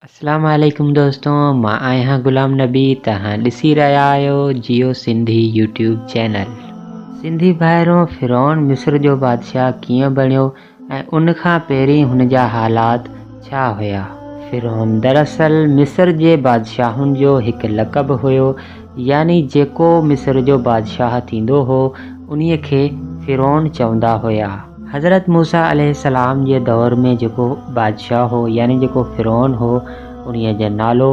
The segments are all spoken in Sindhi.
اسلام عليڪم دوستو مان آهيان غلام نبي توهان ڏسي رهيا آهيو جيو سنڌي يوٽيوب چينل. سنڌي ڀائرو فرعون مصر جو بادشاهه ڪيئن بڻيو ۽ ان کان پهرين هن جا حالات ڇا هيا؟ فرعون دراصل مصر جي بادشاهن جو هڪ لقب هيو يعني جيڪو مصر جو بادشاهه ٿيندو هو انهي کي فرعون چوندا هيا. حضرت موسيٰ عليه السلام جي دور ۾ جيڪو بادشاهه هو يعني جيڪو فرعون هو انهيء جو نالو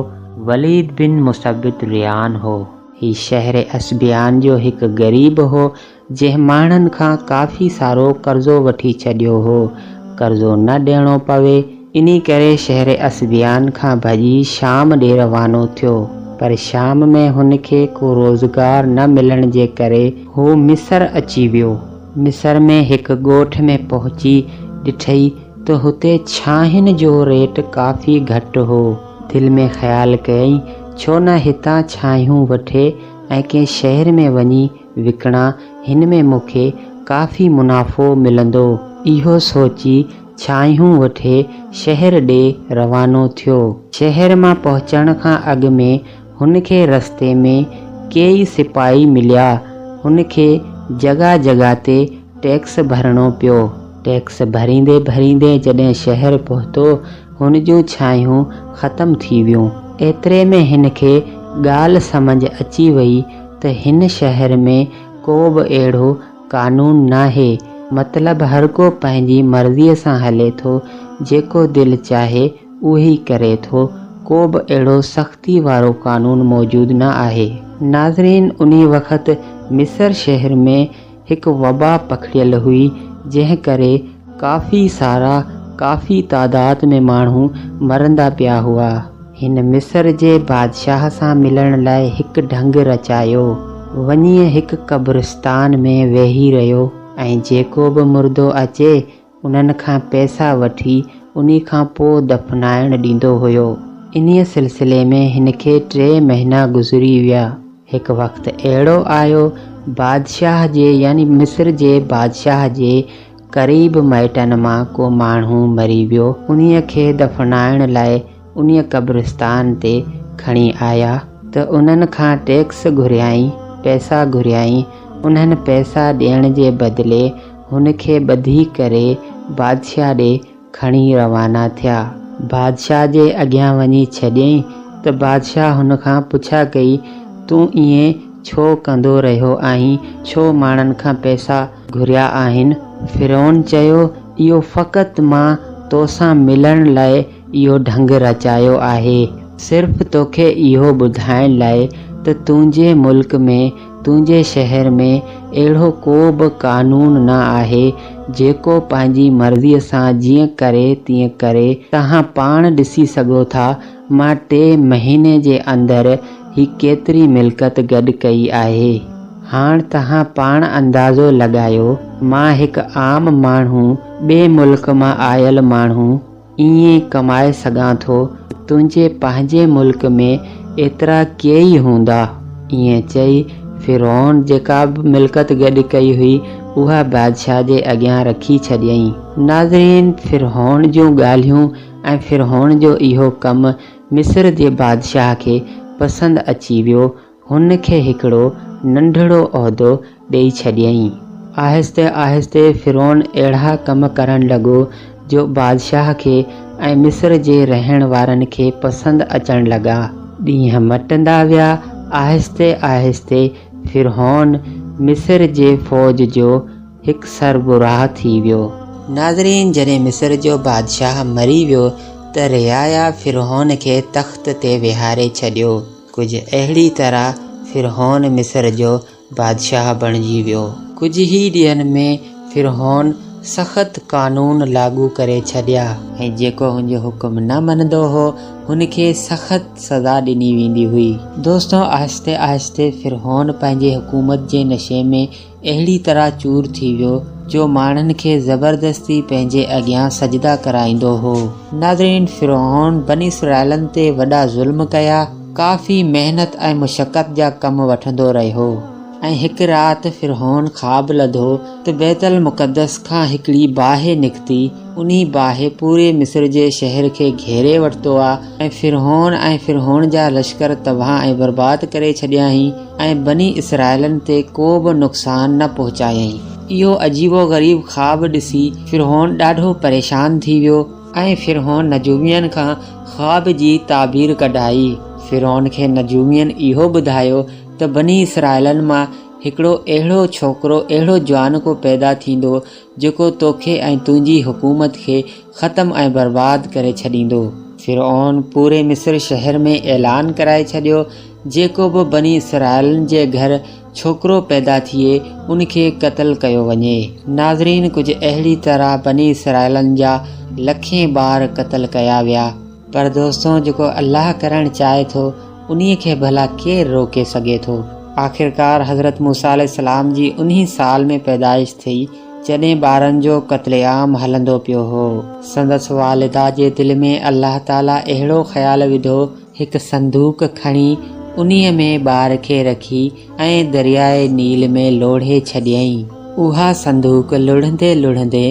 وليد بن مثبت ريان هو. هي شهر اسبيان جو هڪ غريب هو جنهن ماڻهن کان ڪافي سارو قرضو وٺي ڇڏيو هو. قرضو نه ڏيڻو پوي انهي ڪري شهر اسبيان کان ڀڄي شام ڏي روانو ٿيو. پر شام ۾ هن کي ڪو روزگار نه ملڻ جي ڪري هو مصر اچي ويو. مصر ۾ هڪ ڳوٺ ۾ پهچي ڏٺئي ته هتي ڇانهين جو ريٽ ڪافي گهٽ هو. دل ۾ خيال ڪيائين ڇو نه هتان ڇانهيون وٺي ۽ ڪنهن شهر ۾ وڃي وڪڻان هن ۾ مون کي ڪافي منافعو ملندو. اهو سوچي ڇانهيون وٺي شهر ڏي روانو ٿيو. شهر مان پهچڻ کان اڳ ۾ هن کي رستي ۾ ڪيئي سپاهي مليا. هن کي جڳهه جڳهه تي ٽيڪس ڀرڻو پيو. ٽيڪس ڀريندي ڀريندي جڏهن شهر پهتو، هن جون ڇانهيون ختم ٿي ويون. ايتري ۾ هن کي ڳالهه سمجهه اچي وئي ته هن شهر ۾ ڪو به اهڙو قانون ناهي، مطلب هرڪو پنهنجي مرضيء سان هلي ٿو، جيڪو دل چاهي اهوئي ڪري ٿو، ڪو به اهڙو سختي وارو قانون موجود نه آهي. ناظرين انهي وقت مصر شهر ۾ هڪ وبا پکڙيل هئي جنهن ڪري ڪافي سارا ڪافي تعداد ۾ ماڻهو مرندا پيا هئا. هن مصر جي بادشاهه سان ملڻ لاء هڪ ڍنگ رچايو. وڃي هڪ قبرستان ۾ ويهي رهيو ۽ جيڪو به مردو اچي انهن کان پئسا وٺي انهي کان پوء دفنائڻ ڏيندو هيو. انهيء سلسلي ۾ هن کي ٽي مهينا گذري ويا. هڪ وقت اهڙو آيو، بادشاهه جي يعني مصر جي بادشاهه جي قريب مائٽن مان ڪو ماڻهو مري ويو. انهيء کي دفنائڻ لاء انهيء قبرستان تي کڻي آيا ته انهن کان ٽيڪس گهريائين، پئسا گهريائين. انهن پئسا ڏيڻ جي بدلي هن کي ٻڌي ڪري بادشاهه ڏي کڻي روانا ٿيا. بادشاهه جي اڳيان وڃي ڇڏيائين ته بادشاهه هن کان پڇا ڪئي، تون ائين ڇو ڪندو رهيو آهين، ڇو ماڻهن کان پئسا گهريا آهن؟ فرعون چيو، اهو فقط مان توسان ملڻ لاء اهو ڍنگ رچايو آهي. صرف توکي اهو ٻڌائڻ لاء ته تنهنجي ملڪ ۾ تنهنجي شهر ۾ اهڙو ڪو به قانون نه آهي، جيڪو پنهنجي مرضيء سان جيئن ڪري تيئن ڪري. توهان پاڻ ڏسي سگهو ٿا، مان ٽي مهيني جي اندر هي ڪيتري ملڪت گڏ ڪئي آهي. هاڻ توهان پاڻ اندازو لڳايو، مان هڪ عام ماڻهو، ٻئي ملڪ مان آيل ماڻهو، ائين ڪمائي سگهان ٿو، تنهنجي پنهنجي ملڪ ۾ ايترا ڪيئي هوندا. ائين چئي فرعون جيڪا به ملڪت گڏ ڪئي هئي، اها بادشاهه جي اڳيان رکي ڇڏيائين. ناظرين! فرعون جون ڳالهيون ۽ فرعون جو اهو ڪم مصر جي بادشاهه کي پسند اچي ويو. هن کي هڪڙو ننڍڙو عهدو ڏيئي ڇڏيائين. آهستي آهستي فرعون اهڙا ڪم ڪرڻ لڳو جو بادشاهه کي ۽ مصر جي رهڻ وارن کي پسند اچڻ لڳا. ڏينهن مٽندا ويا، آهستي آهستي فرعون مصر جي فوج جو هڪ سربراهه ٿي ويو. ناظرين جڏهن مصر جو بادشاهه مري ويو ته رعايا فرعون کي تخت تي ويهاري ڇڏيو. ڪجهه اهڙي طرح فرعون مصر جو بادشاهه بڻجي ويو. ڪجهه ئي ڏينهن ۾ فرعون سخت قانون لاڳو ڪري ڇڏيا. ۽ جيڪو هن جو حڪم نه مڃندو هو، هن کي سخت سزا ڏني ويندي هئي. دوستو آهستي آهستي فرعون پنهنجي حڪومت جي نشي ۾ اهڙي طرح چور ٿي ويو جو ماڻهن کي زبردستي پنهنجي اڳيان سجدا ڪرائيندو هو. ناظرين فرعون بني اسرائيلن تي وڏا ظلم ڪيا، ڪافي محنت ۽ مشقت جا ڪم وٺندو رهيو ۽ هڪ رات فرعون خواب لڌو ته بيت المقدس کان هڪڙي باهه نڪتي انهي باهه پوري مصر جي شهر کي گهيري ورتو آ ۽ فرعون ۽ فرعون جا لشڪر تباهه ۽ برباد ڪري ڇڏيائين ۽ بني اسرائيلن تي ڪو به نقصان نه پهچايائين. اهو عجيب و غريب خواب ڏسي فرعون ڏاڍو پريشان ٿي ويو ۽ فرعون نجومين کان خواب جي تعبير ڪڍائي. فرعون کي نجومين اهو ٻڌايو ته بني اسرائيلن مان هڪڙو اهڙو ڇوڪرو اهڙو جوان ڪو پيدا ٿيندو جيڪو توکي ۽ تنهنجي حڪومت کي ختم ۽ برباد ڪري ڇڏيندو. فرعون پوري مصر شهر ۾ اعلان ڪرائي ڇڏيو، جيڪو به بني اسرائيلن جي گهر ڇوڪرو پيدا ٿئي، ان کي قتل ڪيو وڃي. ناظرين ڪجهه اهڙي طرح بني اسرائيلن جا لکين ٻار قتل ڪيا ويا. پر دوستو جيڪو الله ڪرڻ چاهي ٿو انهي کي ڀلا ڪير روڪي سگهي ٿو. آخرڪار حضرت موسيٰ عليه السلام جي انهي سال ۾ پيدائش ٿي جڏهن ٻارن جو قتل عام هلندو پيو هو. سندس والده جي دل ۾ الله تعاليٰ اهڙو خيال وڌو هڪ صندوق کڻي انهي ۾ ٻار کي رکي ۽ درياء نيل ۾ لوڙهي ڇڏيائين. اها صندوق لڙهندي لڙهندي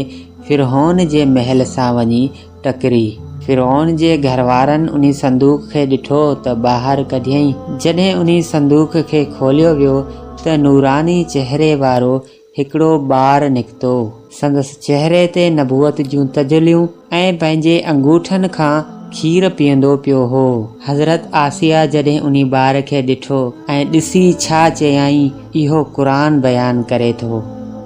فرعون جي محل سان وڃي ٽڪري. فرعون جي گهروارن انهي صندوق کي ڏٺو ته ٻاهر ڪڍيائين. جڏهن انهي صندوق کي کوليو ويو ته نوراني چهري وارو هڪڙو ٻار نڪتو. سندس چهري تي نبوت جون تجليون ۽ پنهنجي انگوٺن کان کير پيئندو پيو هو. حضرت آسيه جڏهن انهي ٻار کي ڏٺو ۽ ڏسي ڇا چيائين اهو قرآن بيان ڪري ٿو.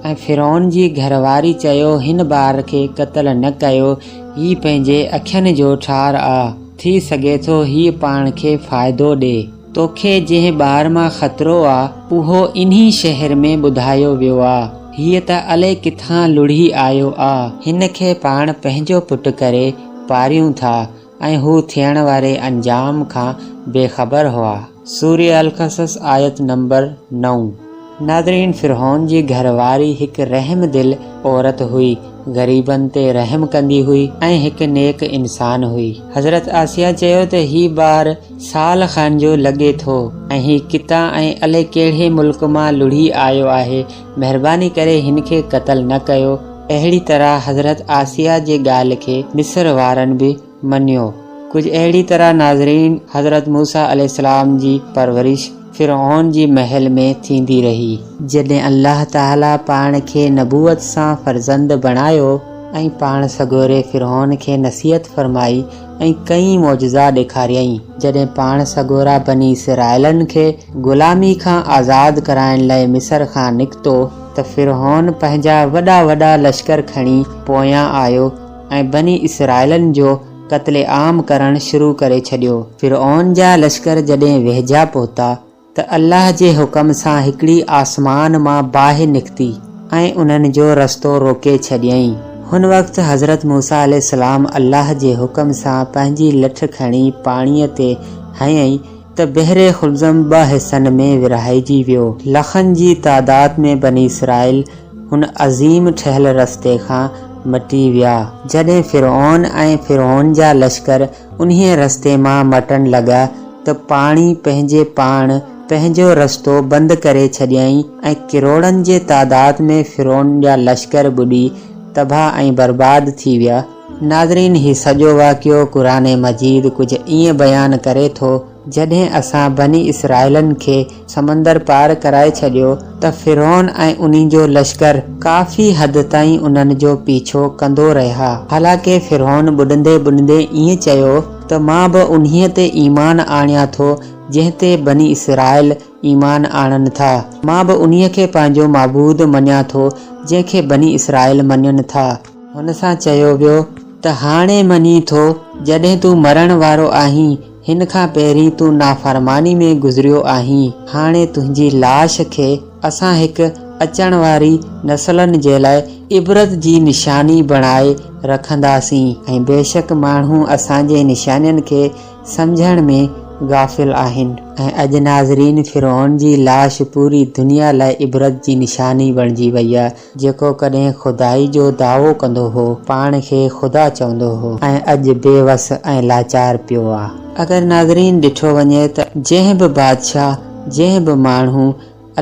۽ فرعون جي گهر واري چيو هن ٻار کي قتل نه ڪيو هي پنهنجي اکين جو ٺار آ ٿي سگهي ٿو هي پاڻ کي فائدو ڏي. توکي جنهن ٻار مان خطرو آ اهو انهي شهر ۾ ٻڌايو ويو آ. هيء ته الئي ڪٿان لڙهي آيو آ. هن کي پاڻ پنهنجو پٽ ڪري پاريون ٿا ۽ هو ٿيڻ واري انجام کان بي خبر هئا. سورة القصص آيت نمبر نو. ناظرين فرعون جي گهر واري هڪ رحم دل عورت هئي، غريبن تي رحم ڪندي هئي ۽ هڪ نيڪ انسان هئي. حضرت آسيه چيو ته هي ٻار سال کن جو لڳي ٿو ۽ هي ڪتان ۽ الئي ڪهڙي ملڪ مان لڙهي آيو آهي، مهرباني ڪري هن کي قتل نه ڪيو. اهڙي طرح حضرت آسيه جي ڳالهه کي مصر وارن به مڃيو. ڪجهه اهڙي طرح ناظرين حضرت موسيٰ عليه السلام جي پرورش فرعون جي محل ۾ ٿيندي رهي. جڏهن الله تعاليٰ پاڻ کي نبوت سان فرزند بڻايو ۽ پاڻ سڳوري فرعون کي نصيحت فرمائي ۽ ڪئين معجزا ڏيکاريائين. جڏهن پاڻ سڳورا بني اسرائيلن کي غلامي کان آزاد ڪرائڻ لئه مصر کان نڪتو ته فرعون پنهنجا وڏا وڏا لشڪر کڻي پويان آيو ۽ بني اسرائيلن جو قتل عام ڪرڻ شروع ڪري ڇڏيو. فرعون جا لشڪر جڏهن ويجها پهتا ته الله جي حڪم سان هڪڙي آسمان مان باهه نڪتي ۽ انهن جو رستو روڪي ڇڏيائين. هن وقت حضرت موسيٰ عليه السلام الله جي حڪم سان پنهنجي لٺ کڻي پاڻيء تي هنئي ته بحر قلزم ٻه حصن ۾ ورهائجي ويو. لکن جي تعداد ۾ بني اسرائيل هن عظيم ٺهيل رستي کان مٽي ويا. جڏهن فرعون ۽ فرعون جا لشڪر انهيء رستي مان مٽڻ لڳا ته پاڻي پنهنجي پاڻ پنهنجو رستو بند ڪري ڇڏيائين ۽ ڪروڙن جي تعداد ۾ فرعون جا لشڪر ٻڏي تباهه ۽ برباد ٿي ويا. ناظرين هي سڄو واقعو قرآن مجيد ڪجهه ائين بيان ڪري ٿو، جڏهن اسان بني اسرائيلن کي سمندر پار ڪرائي ڇڏيو ته فرعون ۽ انهي جو لشڪر ڪافي حد تائين انهن جو پيڇو ڪندو رهيا. حالانڪه فرعون ٻڏندي ٻڏندي ائين چيو ته مان به انهيء تي ايمان آڻيان ٿو جنهن تي بني اسرائيل ايمان آڻن ٿا. مان به انهيء کي پنهنجو معبود مڃان ٿو جنهن کي بني اسرائيل مڃن ٿا. هن سان چيو ويو ته هاڻي مڃين ٿو جڏهن تون مرڻ وارو آهين، هن کان پهرين تون نافرماني ۾ گذريو آهين، هاڻي تنهنجي لاش کي اسان هڪ اچڻ واري نسلن جي لاء عبرت جي نشاني بڻائي رکنداسين ۽ بيشڪ ماڻهو اسان جي نشانين کي سمجهڻ ۾ غافل آهن. ۽ اڄ ناظرين فرعون جي لاش پوري دنيا لاء عبرت جي نشاني بڻجي وئي آهي. جيڪو ڪڏهن خدائي جو دعوو ڪندو هو، پاڻ کي خدا چوندو هو ۽ اڄ بي وس ۽ لاچار پيو آ. اگر ناظرين ڏٺو وڃي ته جنهن به بادشاهه، جنهن به ماڻهو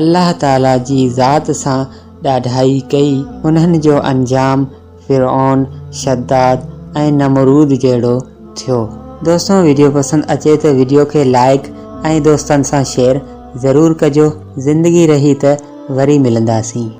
الله تعاليٰ جي ذات سان ڏاڍائي ڪئي، انهن جو انجام. فرعون، شداد ۽ نمرود جهڙو ٿيو. دوستو وڊيو پسند اچي ته وڊيو کي لائيڪ ۽ دوستن سان شيئر ضرور ڪجو. زندگي رهي ته وري ملنداسين.